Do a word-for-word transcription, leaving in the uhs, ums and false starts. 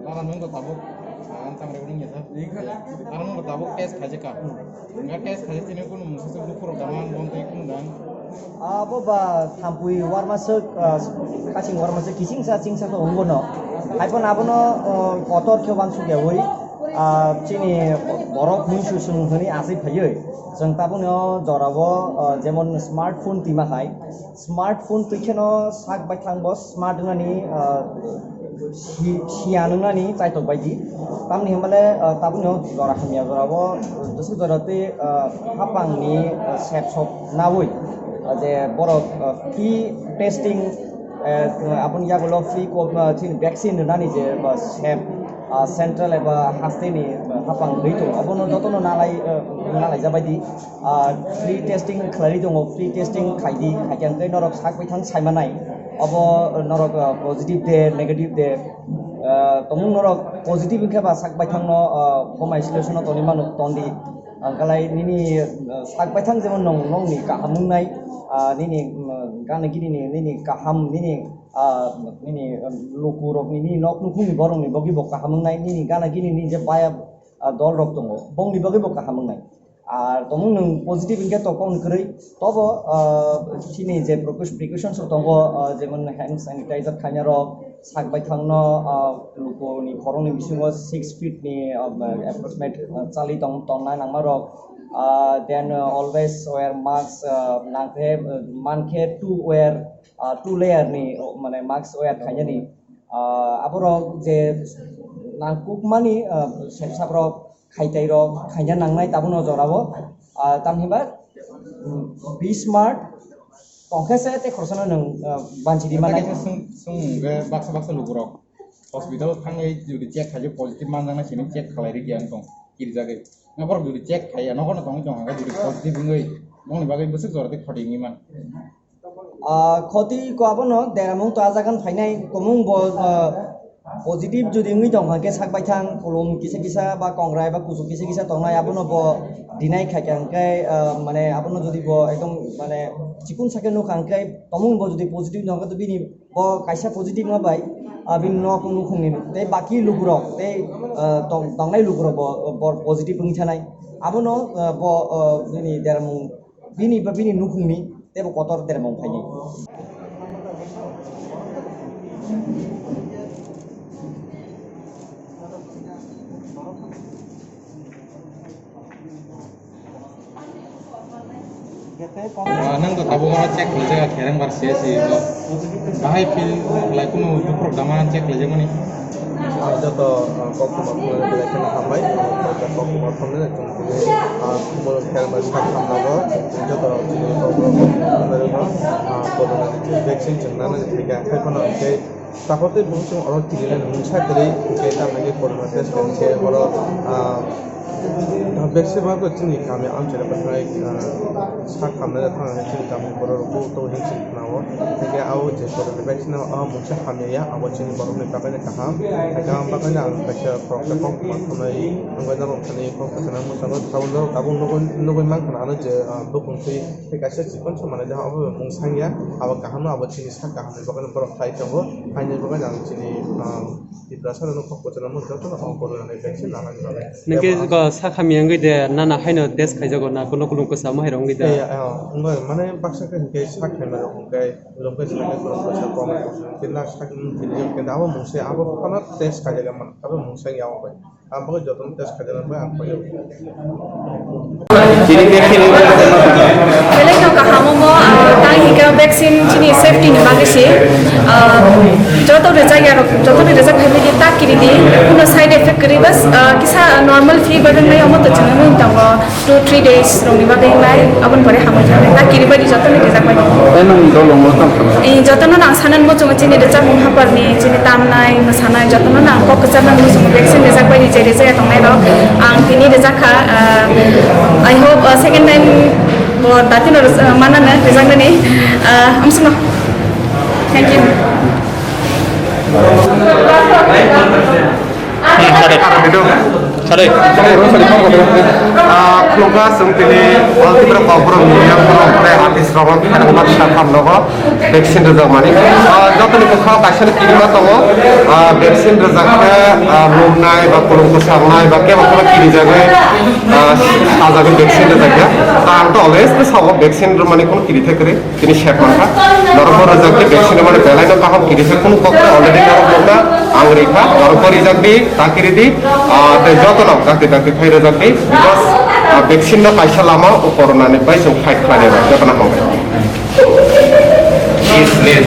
Nana nwng bo tabuk, ah, ang tang rw wngya sa. Nana nwng bo tabuk test khaijak ka. Nga test khaijak tini kunu mungsa se bukhuk rok dama ang bon twi kunu dang. Abo ba thampui warma sek, ah, kasing warma sek kising sa ching sa to ungbo no. Hai pon abo no, ah, kotor khe wansuk ya wi. Ah, chini borok muisu sung hwnwi asai phaiwi. Chwng tabuk no jora o, ah, jemon smartphone twima hai. Smartphone twi kheno sak baithang bo smart wngnani, ah, si-, siyan wngnani chaitok baidi. Tamni hwnba le, ah, tabukno jora hamya jora o, ah, jesa jora tei, ah, hapangni, ah, sep sop naui, ah, je borok, ah, free testing, ah, aboni yagulo free co-, ah, chini vaccine rwnani je, ah, sep, ah, central eba hasteni, ah, hapang rwi tongo. Abono jotono nalai, ah, nalai jabaidi. Ah, free testing khlai tongo, free testing khaidi, khaikhe hwnkhe norok sak baithang saimanai. Obo norok, ah, positive de, negative de, ah, tongmung norok positive wngkhe ba sak baithangno, ah, home isolation-o tonwi mano, tondi. Angkalai nini, ah, sak baithang jemon nong, nongni kaham wngnai, ah, nini, mm, gana gini ni, nini kaham, nini, ah, nini, ah, lukurokni, nini nok nukhungni borokni bagwi bo kaham wngnai, nini gana gini ni je baya, ah, dolrok tongo, bongni bagwi bo kaham wngnai. Ar tongmung nwng positive hwnkhe to kokno kwrwi, tobo, ah, chini je precau-, precautions rok tongo, ah, jemon hand sanitizer khaina rok, sak baithangno, ah, lukuni khoroknwi bisingo six feet ni, ah, approximate, ah, chali tong-, tonna nangma rok, ah, then, ah, always wear mask, ah, nangkhe, ah, mankhe two wear, ah, two layer ni, oh, mane mask wear khainani, ah, aborok je nangkukmani, ah, sepsaprok, khaitairok khaina nangnai tabukno jorao, ah, tamhinba, mm, be smart tongkhe se tei khoroksa no nwng, ah, banchi di manai. Kaisa swng, swng hwnkhe baksa baksa lukurok hospital thangwi jodi check khaijak positive manjaknai simi check khalai rikya wng tong kirijagwi. Norok jodi check khaiya nokhorno tongwi tong hwnkhe jodi positive wngwi bongni bagwi bwswk jora tei khoti wngwi man. Ah, khoti ko abono deramung to ajagan phainai komung bo, ah, positive jodi wngwi tong hwnkhe sak baithang kulum kisa kisa ba kongrai ba kuchuk kisa kisa tongnai abono bo deny khaikha hwnkhe, ah, mane abono jodi bo ekdom mane chikun sakhe nukha hwnkhe tomung bo jodi positive wngkha to bini bo kaisa positive wngma bai, ah, bini nok nukhungni tei baki lukurok tei, ah, tong-, tongnai lukurok bo, bo positive wngwi thanai abono, ah, bo, ah, bini deramung bini ba bini nukhungni teibo kotor dermung phaidi. Ah, nang to tabuk oro check khlaijak khereng bar C S C o. Bahai feel khlai kunu duphrok dama check khlaijakmani. Ah, joto, ah, kok tongma khulai belai kheno hambai. Kok tongma khulai chwng tini, ah, khumul kherma sak hamlago. Joto chini kok rok, ah, corona ni vaccine chwng nana thwikha. Khai phano hwnkhe takhor tei bwswk chwng oro kirinani mungsa kwrwi hwnkhe tamni corona test khe oro, ah, vaccine ma chini kami amchaini bwkhwnai, ah, sak hamnai thangna chini kami borok rok bo to hinwi chwng khwnao. Hwnkhe abo je corona vaccine o mungsa hamya ya, abo chini borokni bagwino kaham. Hwnkhe aboni bagwino ang kaisa khoroksa kok ma thumnai wngwi norok thani kok kwchangma mwchangwi tabuk norok tabuk nugwi nugwi mankha ano je, ah, bukung twi tei kaisa chikon se manwi abo mung sangya, abo kaham no abo chini sak kaham ni bagwino borok khai tongo. Haini bagwino ang chini, ah, Tiprasa rok kok kwchangma jotono o corona ni vaccine nanani bagwi. Nokhe ko sak hamya wngwi de nana haino test khaijago na kuno kuno kwchama hai rok wngwi de. Eh, eh, wngwi mane baksa khe hwnkhe sak hamya rok hwnkhe Location ni borok kaisa kok, kok, kok, kok, kok, kok, kok, abo mungsa, abo phano test khaijak man, abo mungsa ya bai. Ang bagwi jotono test khaijak bai, ang bagwi. Belai no kaham omo, ah, tang hika vaccine chini safety ni bagwi si, ah, joto rijak ya rok, joto ni rijak family ta kiri di, kuno side effect kwrwi bas, ah, kisa normal fever wngnai omo to chwng wng tongo. Two, three days rokni bagwi wngnai, aboni pore hamwi thangwi ta kiri bai di jotono rijak bai di. Tei nang dolongo tamo kha? Eh, jotono nang sanani muchungo chini rijak mung haparni chini tamnai, mwsanai jotono nang kok kwcharnani muchungo vaccine rijak bai di je rijak ya tongnai rok. Ang tini rijak kha, ah, I hope, ah, second time bo datino ris-, ah, manana rijaknani, ah, amsino. Thank you. Hmm, sorry. Sare. Ah, khulumkha, chwng tini All Tripura Kokborok ni yang kono tei artist rok no khairokma sa tham nogo vaccine rwjakmani. Ah, jotoni bwkhao kaisa no kirima tongo. Ah, vaccine rwjak khe, ah, lumnai ba kulum kwsarnai ba kebo kono kirijagwi, ah, sajagwi vaccine rwjak ya. Ta ang to always no sao vaccine rwmani kono kiri thai kwrwi. Tini sep mankha. Norok bo rwjak di, vaccine mani belai no kaham kiri se, kunu kok ta already norok nukna ang ri kha. Norok bo rijak di, ta kiri di, ah, tei joto no dakti dakti phai rwjak di, because, ah, vaccine no kaisa lama o corona ni bai chwng fight khlai nai joto no hambai.